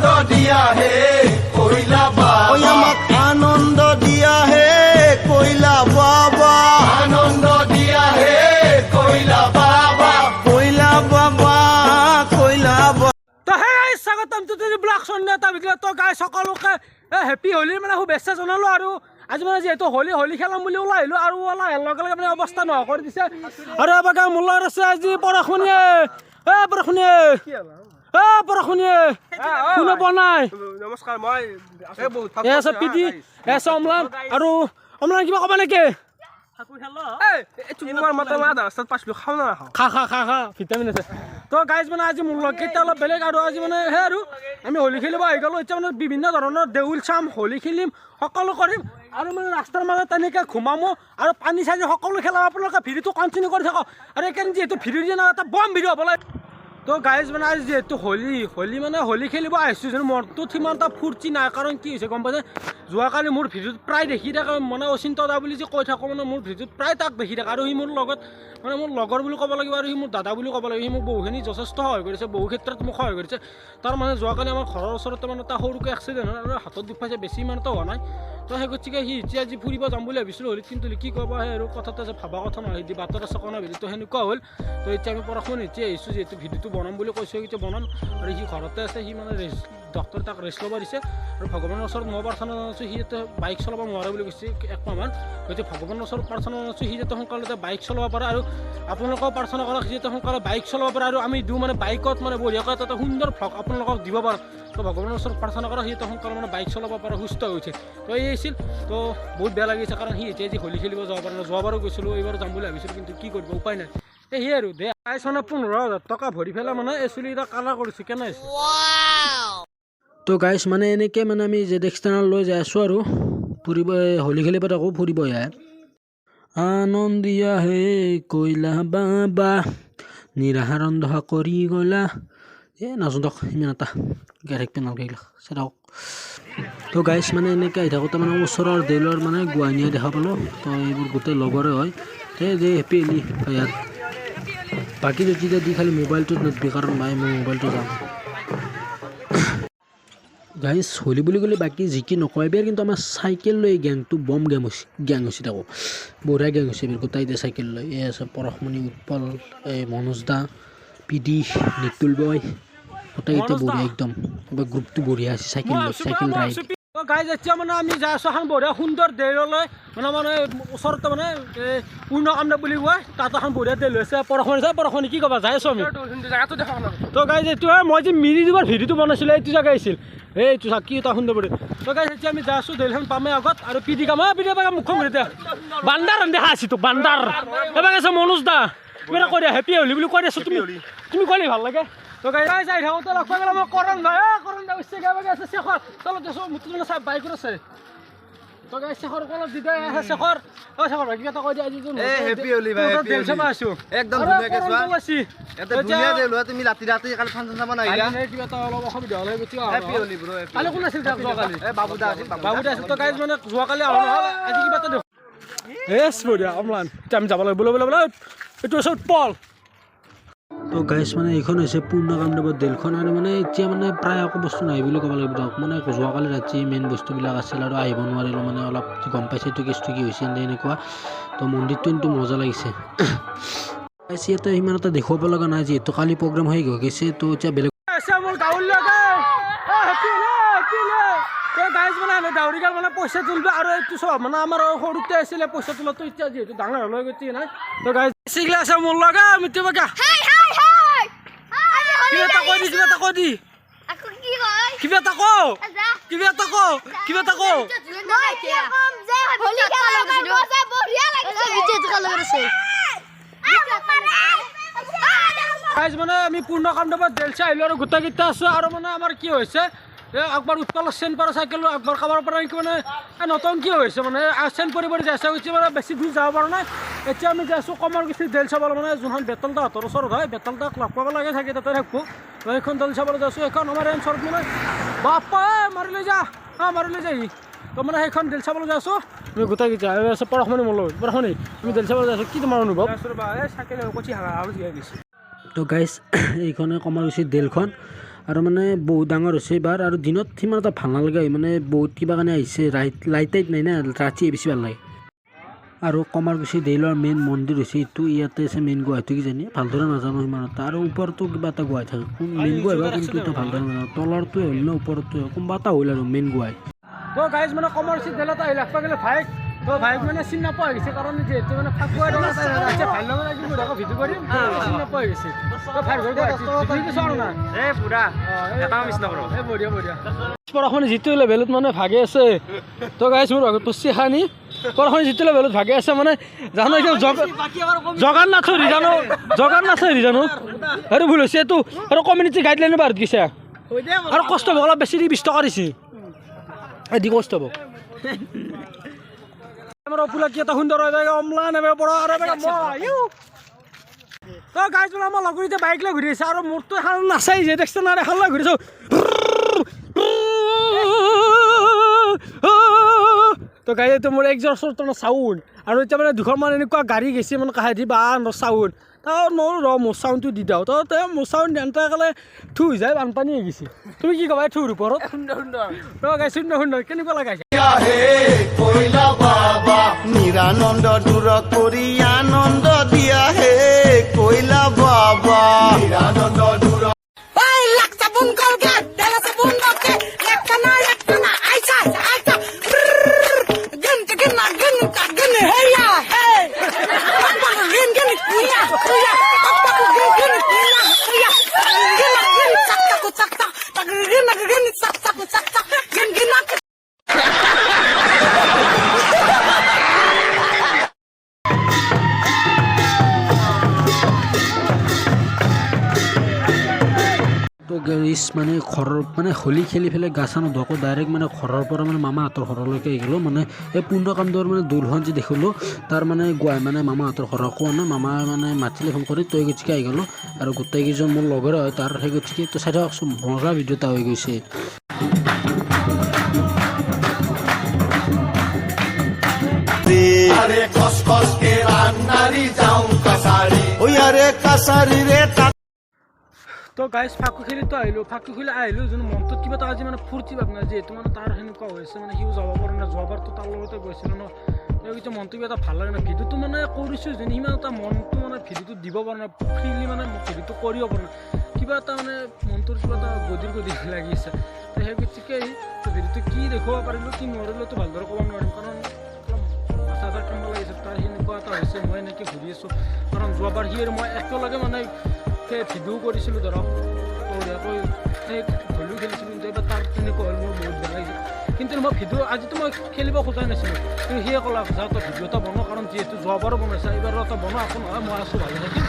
আনন্দ দিয়া হে কৈলা ঐ বাবা। আমাক আনন্দ দিয়া হে কৈলা বাবা। আনন্দ দিয়া হে কৈলা বাবা। কৈলা বাবা, কৈলা বাবা। তো হে গাইজ, স্বাগতম টু the blog অন্য এটা ভিডিঅ'। তো গাইজ, সকলোকে হেপী হোলীৰ মানে শুভেচ্ছা জনালোঁ। আৰু আজি মানে যিহেতু হোলী, হোলী খেলাম বুলি ওলাই আহিলোঁ আৰু ওলাই অহাৰ লগে লগে মানে অৱস্থা নোহোৱা কৰি দিছে। আৰু এবাৰ মোৰ লগত আছে আজি পৰশমণিয়ে। এ পৰশমণিয়ে, এ পৰশমণিয়ে, শুনা পোৱা নাই? নমস্কাৰ, মই এ আছে পিটি, এ আছে অম্লান। আৰু অম্লান, কিবা ক'বা নেকি? তোমাৰ মতে মই আধা ৰাস্তাত পাইছিলোঁ, খাওঁ না নাখাওঁ? খা খা খা খা, ভিটামিন আছে। তো গাইজ, মানে আজি মোৰ লগকেইটা অলপ বেলেগ আৰু আজি মানে সেই আৰু আমি হোলী খেলিব আহি গ'লোঁ। এতিয়া মানে বিভিন্ন ধৰণৰ দেউল চাম, হোলী খেলিম, সকলো কৰিম আৰু মানে ৰাস্তাৰ মাজত তেনেকৈ ঘুমামো আৰু পানী চানী সকলো খেলাম। আপোনালোকে ভিডিঅ'টো কণ্টিনিউ কৰি থাকক। আৰু এইকাৰণে যিহেতু ভিডিঅ' দিয়া এটা বম ভিডিঅ' হ'ব লাগে। তো গাইজ, মানে আজি যিহেতু হোলী, হোলী মানে হোলী খেলিব আহিছোঁ যেন মনটোত সিমান এটা ফূৰ্তি নাই। কাৰণ কি হৈছে গম পাইছে? যোৱাকালি মোৰ ভিডিঅ'ত প্ৰায় দেখি থাকে, মানে অচিন্ত দা বুলি যে কৈ থাকোঁ, মানে মোৰ ভিডিঅ'ত প্ৰায় তাক দেখি থাকে। আৰু সি মোৰ লগত মানে মোৰ লগৰ বুলি ক'ব লাগিব আৰু সি মোৰ দাদা বুলি ক'ব লাগিব। সি মোক বহুখিনি যথেষ্ট সহায় কৰিছে, বহু ক্ষেত্ৰত মোক সহায় কৰিছে। তাৰ মানে যোৱাকালি আমাৰ ঘৰৰ ওচৰতে মানে এটা সৰুকৈ এক্সিডেণ্ট হ'ল আৰু হাতত দুখ পাইছে, বেছি ইমান এটা হোৱা নাই। তো সেই গতিকে সি এতিয়া আজি ফুৰিব যাম বুলি ভাবিছিলোঁ হোলীত, কিন্তু কি ক'ব, সেই আৰু কথাটো আছে, ভবা কথা নহয়, সি বাটত আছে কণা ভিডিঅ'টো সেনেকুৱা হ'ল। তো এতিয়া আমি পৰশমণি এতিয়া আহিছোঁ, যিহেতু ভিডিঅ'টো বনাম বুলি কৈছোঁ, এতিয়া বনাম। আৰু সি ঘৰতে আছে, সি মানে ৰেষ্ট, ডক্টৰ তাক ৰেষ্ট ল'ব দিছে। আৰু ভগৱানৰ ওচৰত মই প্ৰাৰ্থনা জনাইছোঁ, সি যাতে বাইক চলাব নোৱাৰে বুলি কৈছে একমাহমান। গতিকে ভগৱানৰ ওচৰত প্ৰাৰ্থনা জনাইছোঁ, সি যাতে সোনকালে বাইক চলাব পাৰে। আৰু আপোনালোকেও প্ৰাৰ্থনা কৰক, সি যাতে সোনকালে বাইক চলাব পাৰে আৰু আমি দিওঁ মানে বাইকত মানে বঢ়িয়াকৈ এটা সুন্দৰ ভ্লগ আপোনালোকক দিব পাৰোঁ। তো ভগৱানৰ ওচৰত প্ৰাৰ্থনা কৰক, সি যাতে সোনকালে মানে বাইক চলাব পাৰে, সুস্থ হৈ উঠে। তো এই আছিল। তো বহুত বেয়া লাগিছে, কাৰণ সি এতিয়া যি হোলী খেলিব যাব পৰা নাই। যোৱাবাৰো গৈছিলোঁ, এইবাৰো যাম বুলি ভাবিছিলোঁ, কিন্তু কি কৰিব, উপায় নাই। এই সেই আৰু দে গাইছ, মানে 15,000 টকা ভৰি পেলাই মানে এই চুলিকেইটা কালাৰ কৰিছোঁ, কেনে হৈছে? তো গাইছ, মানে এনেকৈ মানে আমি জেড এক্স লৈ যাই আছোঁ আৰু ফুৰিব, হোলী খেলিব থাকোঁ, ফুৰিব আহে। আনন্দিয়া হে কৈলা বাবা, নিৰাহাৰন্ধ কৰি গ'লা। এ নাজো দক, ইমান এটা গাই থাকিব নালাগে, এইবিলাক চাই থাকক। তো গাইছ, মানে এনেকৈ আহি থাকোঁতে মানে ওচৰৰ দেউলৰ মানে গোহানিয়া দেখা পালোঁ। তো এইবোৰ গোটেই লগৰে হয়। এই যে হেপী হোলী ইয়াত। বাকী যদি দি খালি মোবাইলটোত নিদিবি, কাৰণ ভাই মোৰ মোবাইলটো যাম। গাইজ, হোলী বুলি ক'লে বাকী যি কি নকয়, এইবাৰ কিন্তু আমাৰ চাইকেল লৈ গেংটো বম গেম হৈছে, গেং হৈছে তাকো বঢ়িয়া গেং হৈছে এইবাৰ। গোটেই এতিয়া চাইকেল লৈ এই আছে পৰশমণি, উৎপল, এই মনোজ দা, পিডি, নিতুল বয়, গোটেইকেইটা বঢ়িয়া একদম। এইবাৰ গ্ৰুপটো বঢ়িয়া আছে, চাইকেল লৈ চাইকেল ৰাইড। তো গাইজ, এতিয়া মানে আমি যাই আছোঁ এখন বঢ়িয়া সুন্দৰ দেউললৈ, মানে মানে ওচৰতে মানে এই পূৰ্ণ কামদেৱ বুলি কয়, তাত এখন বঢ়িয়া দেউল আছে। পৰশমণি আছে, পৰশমণি, কি ক'বা? যাই আছোঁ আমি। জেগাটো দেখা নাই। তো গাইজ, এইটো মই যে মিনি যুগৰ ভিডিঅ'টো বনাইছিলোঁ, এইটো জেগা আহিছিল। এইটো চা, কি এটা সুন্দৰ বঢ়িয়া। তো গাইজ, এতিয়া আমি যাই আছোঁ, দেউলখন পামেই আগত। আৰু পিডি কাম, পিডি কাম, মুখখন ঘূৰি দিয়া, বান্দাৰ দেখা আছি তোক বান্দাৰ। এবাৰ আছে মনোজ দা, কিবা এটা কৈ দিয়া, হেপী হোলী বুলি কৈ দিছো। তুমি তুমি ক'লে ভাল লাগে। তো গাইজ, যাই থাকোঁতে লগ পাই গ'ল আমাৰ কৰণ দা। এ কৰণ দা উঠছে, গাই আছে শেখৰ তলত দেছো, মোৰ মানে চাই বাইকত আছে। তো গাইজ, শেখৰ কলত দি দে শেখৰ। অ শেখৰ ভাই, কিবা এটা কৈ দিয়া আজি। এ, happy Holi ভাই, happy দেউল হোলী। চাব আহিছোঁ। একদম ধুনীয়াকে চোৱা। ইয়াতে ধুনীয়া দেউল হয়, তুমি ৰাতি ৰাতি কালি ফাংচন চাব নাহিলা। কিবা এটা অলপ অসুবিধা হ'লে বেছি। হেপী হোলী ব্ৰ। কালি কোন আছিল তাক যোৱাকালি? এ বাবু দা আছিল, বাবু। বাবু দা আছিল। তো গাইজ, মানে যোৱাকালি অহা নহ'ল, আজি কিবা এটা দেখো। এছ বঢ়িয়া অম্লান, এতিয়া আমি যাব লাগিব। বোলে বোলে বোলে, এইটো হৈছে উৎপল। তো গাইছ, মানে এইখন হৈছে পূৰ্ণ কামদেৱৰ দেউলখন। আৰু মানে এতিয়া মানে প্ৰায় একো বস্তু নাই বুলি ক'ব লাগিব দিয়ক। মানে যোৱাকালি ৰাতি মেইন বস্তুবিলাক আছিল আৰু আহিব নোৱাৰিলোঁ, মানে অলপ গম পাইছে এইটো কেছটো কি হৈছে এনেকুৱা। তো মন্দিৰটো কিন্তু মজা লাগিছে গাইছ। ইয়াতে সিমান এটা দেখুৱাব লগা নাই, যিহেতু কালি প্ৰগ্ৰেম হৈ গৈছে। তো এতিয়া বেলেগ আছে মোৰ গাঁৱলীয়া হেপী হেপী। তো গাইজ, মানে আমি ডাউৰিগাল মানে পইচা তুলিব আৰু এইটো চব মানে আমাৰ সৰুতে আছিলে পইচা তোলাটো, এতিয়া যিহেতু ডাঙৰ হ'লে গতিকে নাই। তো গাইজ, চিগলা আছে মোৰ লগা মিঠু বাকা। হাই হাই হাই। কিবা এটা কৈ দি, কিবা এটা কৈ দি। আকৌ কি কয়? কিবা এটা ক। যা। কিবা এটা ক, কিবা এটা ক। মই কি কম যে হোলী খেলাৰ মজা বঢ়িয়া লাগিছে। ভিডিঅ' কালৰ আছে। গাইজ, মানে আমি পূৰ্ণ কামদেৱত দেলচা আহিলোঁ আৰু গোটেইকেইটা আছোঁ। আৰু মানে আমাৰ কি হৈছে, এই একবাৰ উৎপলৰ চেন পৰা চাইকেল একবাৰ কাৰোবাৰ পৰা এনেকৈ মানে এই নতুন কি হৈছে, মানে চেন পৰি পৰি যাই আছে হৈছে, মানে বেছি দূৰ যাব পৰা নাই। এতিয়া আমি যাই আছোঁ কমাৰকুচি দেল চাবলৈ, মানে যোনখন বেতল দাহঁতৰ ওচৰত হয়, বেতল দাক লগ পাব লাগে থাকে, তাতে থাকিব। তো সেইখন দল চাবলৈ যাই আছোঁ। সেইখন আমাৰ এই অঞ্চলত মানে বাপ্পা মাৰি লৈ যা, মাৰি লৈ যাহি। তো মানে সেইখন দেল চাবলৈ যাই আছোঁ আমি গোটেইকেইটা। এই আছে পৰশমণি মোৰ লগত। পৰশমণি, তুমি দেল চাবলৈ যাই আছোঁ, কি তোমাৰ অনুভৱ? চাইকেল কচি হাৰা আৰু জিয়াই গৈছে। তো গাইছ, এইখনে কমাৰকুচিৰ দেলখন। আৰু মানে বহুত ডাঙৰ হৈছে এইবাৰ। আৰু দিনত সিমান এটা ভাল নালাগে, মানে বহুত কিবা কাৰণে আহিছে, লাইট টাইট নাই না, ৰাতিয়ে বেছি ভাল লাগে। আৰু কমাৰকুচি দেউলৰ মেইন মন্দিৰ হৈছে এইটো, ইয়াতে আছে মেইন গুৱাহাটী কিজানি, ভালদৰে নাজানো সিমান এটা। আৰু ওপৰতো কিবা এটা গুৱাহাটী থাকে, মেইন গুৱাহাটী বা কোনটো এটা ভালদৰে নাজানো, তলৰটোৱে হ'ল নে ওপৰটোৱে কোনোবা এটা হ'ল আৰু মেইন গুৱাহাটী। তো গাইজ মানে কমাৰকুচি দেউলত আহি লাগবা গ'লে ভাইক, তো ভাইক মানে চিনি নাপোৱা হৈ গৈছে, কাৰণ যিহেতু মানে ফাকুৱা আছে, ভাল লগা লাগিব আকৌ ভিডিঅ' কৰিম, চিনি নাপোৱা হৈ গৈছে। তো ভাইৰ ঘৰ গুৱাহাটী চাওঁ না এই পুৰা এটাও মিছ নকৰোঁ। এই বঢ়িয়া বঢ়িয়া। পৰশনি যিটো লেভেলত মানে ভাগে আছে, তো গাইজ মোৰ ভাগত পচি খানি পৰশনি যিটো লেভেলত ভাগে আছে, মানে জানো একদম জগন্নাথ হেৰি জানো, জগন্নাথ হেৰি জানো, আৰু ভুল হৈছে এইটো। আৰু কমিউনিটি গাইডলাইনো বাহিৰত গৈছে, আৰু কষ্ট হ'ব অলপ বেছি দি 20 টকা দিছে, এই দি কষ্ট হ'ব। আমাৰ অপুলা কি এটা সুন্দৰ অম্লান পৰা আৰু তো গাইজ মানে আমাৰ লগৰ এতিয়া বাইক লৈ ঘূৰি আছে, আৰু মোৰতো এখন নাচাই যে দেখছে না, এখন লৈ ঘূৰিছোঁ। তো গাড়ী এইটো মোৰ একজৰ্চৰ চাউণ্ড, আৰু এতিয়া মানে দুখনমান এনেকুৱা গাড়ী গৈছে মানে কাষেদি বা চাউণ্ড, তাৰ মোৰ ৰ মোৰ চাউণ্ডটো দি দিওঁ, তো তেওঁ মোৰ চাউণ্ড দিওঁতে ক'লে থু হৈ যায়, বানপানী হৈ গৈছে। তুমি কি ক'বা থুৰ ওপৰত? সুন্দৰ সুন্দৰ। তো গাইজ সুন্দৰ সুন্দৰ কেনেকুৱা লগাইছে? হে কইলা বাবা নিৰানন্দ দূৰ কৰি আনন্দ দিয়া হে কইলা বাবা। নিৰানন্দ দূৰ তো গাইজ মানে ঘৰৰ মানে হোলী খেলি পেলাই গা চা নোধোৱাকৈ ডাইৰেক্ট মানে ঘৰৰ পৰা মানে মামাহঁতৰ ঘৰলৈকে আহি গ'লোঁ। মানে এই পূৰ্ণকান্দৰ মানে দৌলখন যে দেখিলোঁ, তাৰ মানে গুৱাই মানে মামাহঁতৰ ঘৰৰ কোৱা নাই, মামাই মানে মাতিলে ফোন কৰি, তই গতিকে আহি গ'লোঁ। আৰু গোটেইকেইজন মোৰ লগৰে হয় তাৰ, সেই গতিকে তো চাই থাকচোন মজা ভিডিঅ' এটা হৈ গৈছে। আরে খসখস কে রান্নারি যাও কাসারি, ওই আরে কাছারি রে। তো গাইজ ফাকু খেলিতো আহিলোঁ, ফাকু খেলি আহিলোঁ যোন মনটোত কিবা এটা আজি মানে ফূৰ্তি ভাৱ নাই, যিহেতু মানে তাৰ সেনেকুৱা হৈছে, মানে সিও যাব পৰা নাই, যোৱাবাৰতো তাৰ লগতে গৈছিলোঁ ন, তেওঁ মনটো কিবা এটা ভাল লাগে নাই। ভিডিঅ'টো মানে কৰিছোঁ যোন সিমান এটা মনটো মানে ভিডিঅ'টো দিব পৰা নাই, ফ্ৰীলি মানে ভিডিঅ'টো কৰিব পৰা নাই, কিবা এটা মানে মনটোৰ কিবা এটা গদিৰ গদিৰ লাগি আছে। তো সেই গতিকে তো ভিডিঅ'টো কি দেখুৱাব পাৰিলোঁ কি নোৱাৰিলোঁতো ভালদৰে ক'ব নোৱাৰিম, কাৰণ অলপ মাথা এটা কামব লাগিছে, তাৰ সেনেকুৱা এটা হৈছে, মই এনেকৈ ঘূৰি আছোঁ। কাৰণ যোৱাবাৰ সি আৰু মই একেলগে মানে সেই ভিডিঅ' কৰিছিলোঁ ধৰক, বঢ়িয়াকৈ সেই হোলীও খেলিছিলোঁ, কিন্তু এইবাৰ তাৰ তেনেকুৱা হ'ল, মোৰ বহুত বেয়া লাগিছে। কিন্তু মই ভিডিঅ' আজিতো মই খেলিব খোজাই নাছিলোঁ, কিন্তু সিয়ে ক'লা যা তই ভিডিঅ' এটা বনোৱা, কাৰণ যিহেতু যোৱাবাৰো বনাইছা এইবাৰো এটা বনোৱা, একো নহয় মই আছোঁ ভালে থাকিম,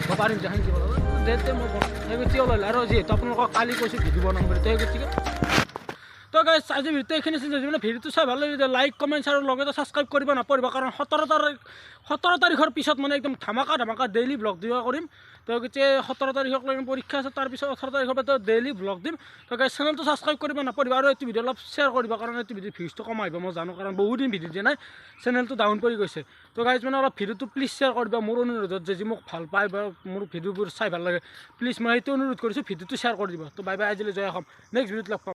মই পাৰিম যে সেনেকৈ বনাব দে দে মই বনাম, সেই গতিকে ওলালে। আৰু যিহেতু আপোনালোকক কালি কৈছোঁ ভিডিঅ' বনাম বুলি, তো সেই গতিকে তো গাইজ আজি ভিডিঅ'টো এইখিনি আছিল। যদি মানে ভিডিঅ'টো চাই ভাল লাগিলে লাইক কমেণ্ট আৰু লগতে ছাবস্ক্ৰাইব কৰিব নাপাহৰিব, কাৰণ 17 তাৰিখৰ পিছত মানে একদম ধামাকা ধামাকা ডেইলি ব্লগ দিয়া কৰিম। তো গতিকে 17 তাৰিখক লৈ পৰীক্ষা আছে, তাৰপিছত 18 তাৰিখৰ পৰা ডেইলি ব্লগ দিম। তো গাইজ চেনেলটো ছাবস্ক্ৰাইব কৰিব নাপাহৰিব, আৰু এইটো ভিডিঅ' অলপ শ্বেয়াৰ কৰিব, কাৰণ এইটো ভিডিঅ' ভিউজটো কম আহিব মই জানো, কাৰণ বহুদিন ভিডিঅ' দিয়া নাই, চেনেলটো ডাউন পৰি গৈছে। তো গাইজ মানে অলপ ভিডিঅ'টো প্লিজ শ্বেয়াৰ কৰিব, মোৰ অনুৰোধত যে মোক ভাল পায় বা মোৰ ভিডিঅ'বোৰ চাই ভাল লাগে, প্লিজ মই সেইটো অনুৰোধ কৰিছোঁ, ভিডিঅ'টো শ্বেয়াৰ কৰি দিব। তো বাই বাই, আজিলৈ জয় অসম, নেক্সট ভিডিঅ'ত লগ পাম।